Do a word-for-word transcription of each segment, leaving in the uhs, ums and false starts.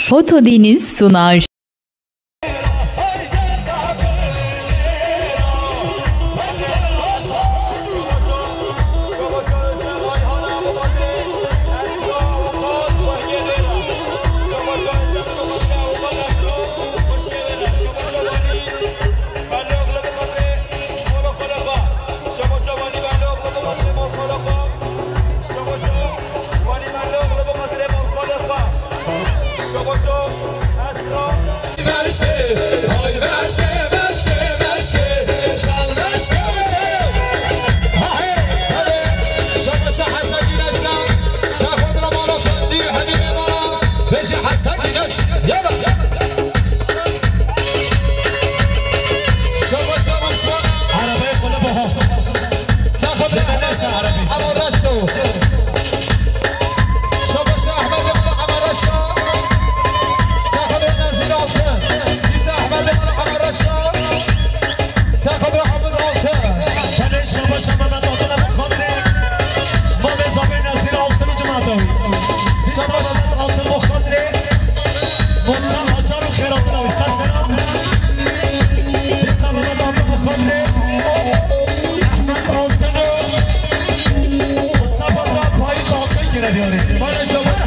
Foto Deniz sunar. Arabayı kolu boha. Zêde neyse arabayı. Şabaş Ahmet Emre Amareşa. Saxotra Nezîr Altın. Dîsa Ahmet Emre Amareşa. Saxotra Hamid Altın. Belê şabaş Mehmet Altın bi xatirê mamê zavê Nezîr Altın û cemaeta wî. Dîsa Mehmet Altın bi xatirê Mozan Hacar û xêratina wî. Ser selam. Dîsa Mehmet Altın bi xatirê Ehmed Altın û Mustafa Payîz Altın yine diyarî. Bana şabaş.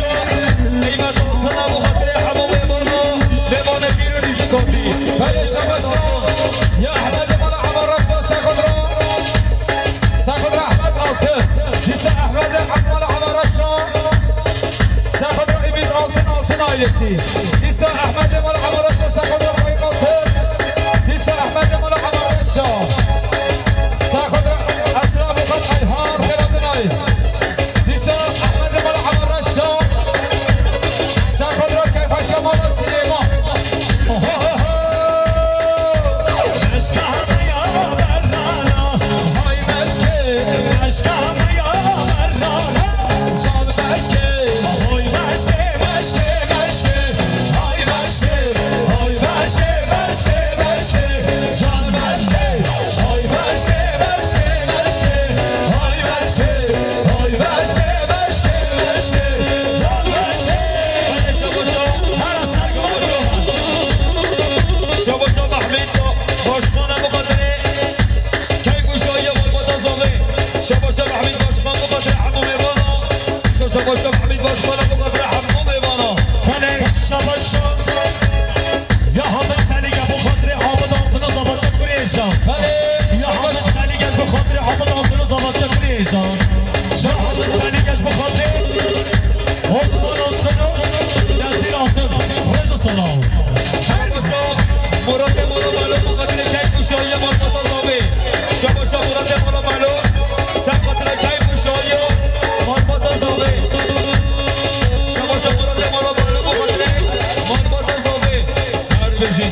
Qîmet Altın bi xatirê hemû mêvana, mêvanê pîr û nîzîkatî. Bana şabaş. Ya Ehmed Mala Amareşa Saxotra. Saxotra Ehmed Altın. Dîsa Ehmed Mala Amareşa. Saxotra Ümit Altın, Altın ailesi. Dîsa Ehmed Mala Amareşa, Saxotra Faik Altın. Dîsa Ehmed Mala Amareşa. Saxotra Esra Abukat Ayhan Xeradinay. Dîsa Ehmed Mala Amareşa. Saxotra Keyfa Şamala Silêman. Oho, ho, ho. Meşka me ya berrana. Hay meşkê. Meşka me ya berrana. Can meşkê. Hay meşkê, meşkê, meşkê. Hay meşkê. Hay meşkê, meşkê, meşkê. Can meşkê. Hay meşkê, meşkê, meşkê. Hay meşkê. Hay meşkê, meşkê, meşkê. Can meşkê. Her ser Şabaşa Mehmîd Başkan Ebu Kadirê. Keyf û şahiya malbata zavê. Şabaşa Mehmîd Başkan Ebu Kadirê hemû mêvana. Şabaşa Mehmîd Başkan Ebu Kadirê hemû mêvana. Belê, şabaş. Ya Hamid Çelîk Ebu Kadirê Hamid Altın û Zavatê Kurê Êjan. Belê, ya Hamid Çelîk Ebu Kadirê Hamid Altın û Zavatê Kurê Êjan. Ya Hamid Çelîk Ebu Kadirê Osman Altın û Nezîr Altın. Rêz û selam. Şabaşa Muratê Mala Malo, bi xatirê keyf û şahiya malbata zavê. Şabaşa Muratê Mala Malo, ser xatirê keyf û şahiya malbata zavê. Şabaşa Muratê Mala Malo, bi xatirê malbata zavê. Her bijî.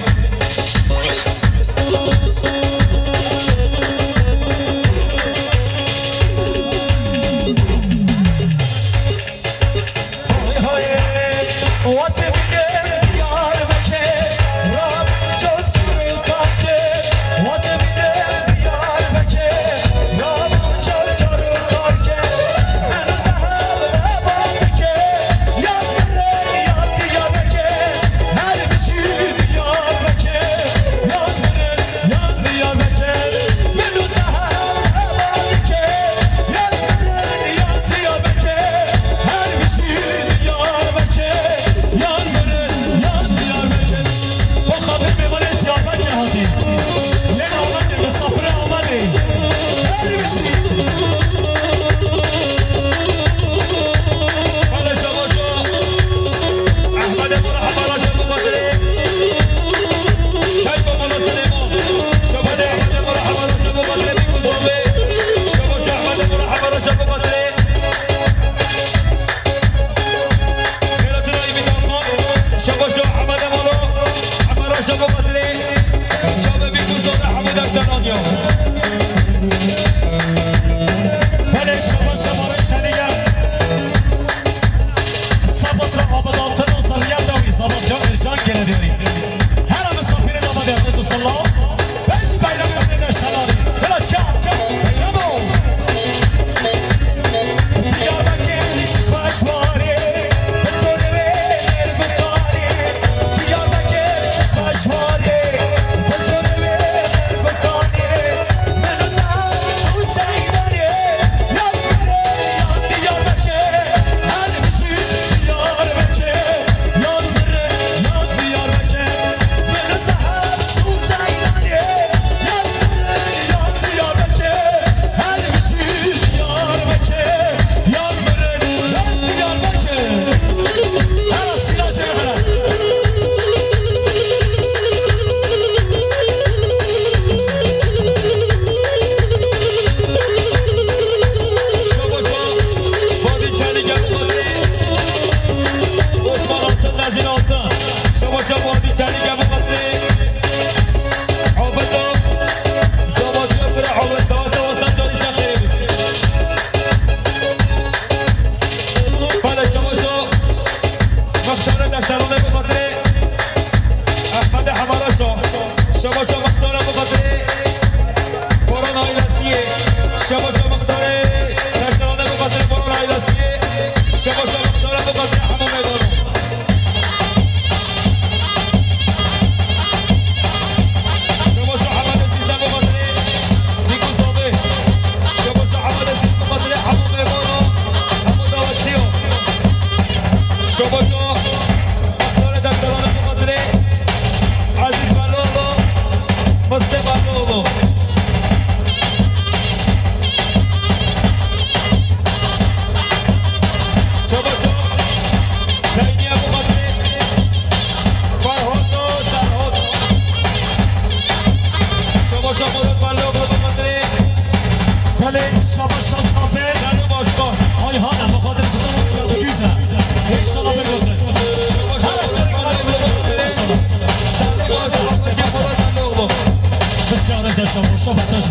Şabaş, şabaş,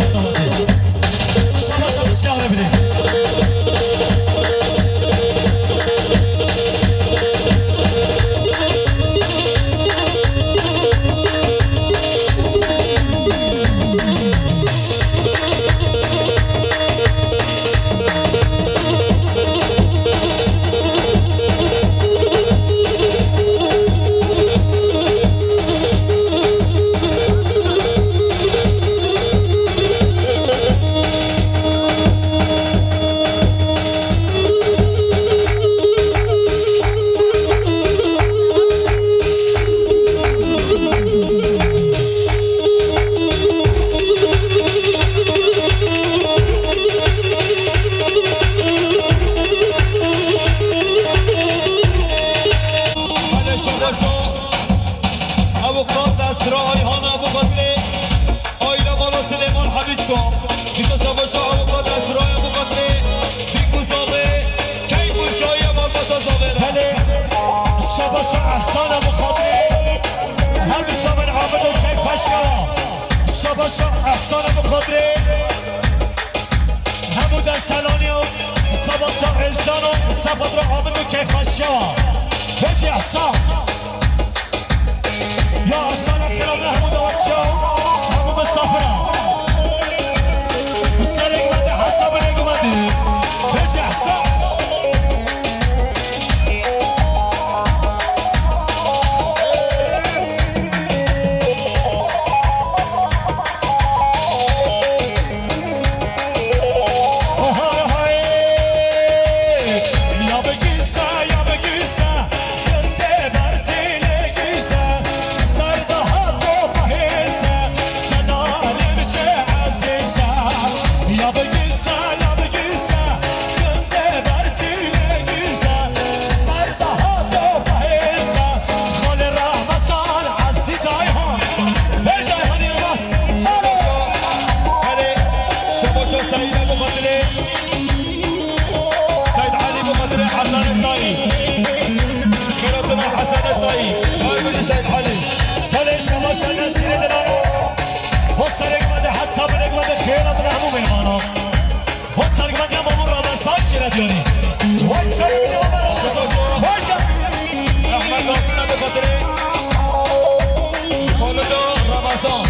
şabaş, şabaş, şabaş. Hadi şabaşo. Avukat Esra Ayhan'a bu kadri. Aile bana Süleyman Habibko. Dikkat şabaşo avukat Esra'ya bu kadri. Dikkat abi. Key bu şahıya malbasa zaver. Hele. Şabaşo Ehsan'a bu kadri. Her bir çaban Ahmet o key paşa. Şabaşo Ehsan'a bu kadri. Hemû deştelanî û Sebatcan Êzcan û Sebat re abin û keyfxweşiya. Bêjî Ehsan. Ya Ehsan, xêra min hemû dawetçiya û hemû misafira. Serê gumedî, heta binê gumedî. Bêjî Ehsan. Hadi, şabaşo Seîd Ebû Xatirê. Seîd Elî Ebû Xatirê Hesen Tayî. Xêratina Hesen Tayî. Ay bidî Seîd Elî. Belê şabaşo Nesîrê Dilana. Ho serek me de heta bilek me de xêratina hemû mêvana. Hoş sergimetiya Mamur Ramazan kire diyarî. Hoş çayı bize Mamur Ramazan. Hoş geldin. Rahmet olsun Ebu Fatır'ı. Mamur Ramazan.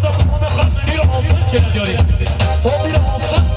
Altın kere diyor. O bir altın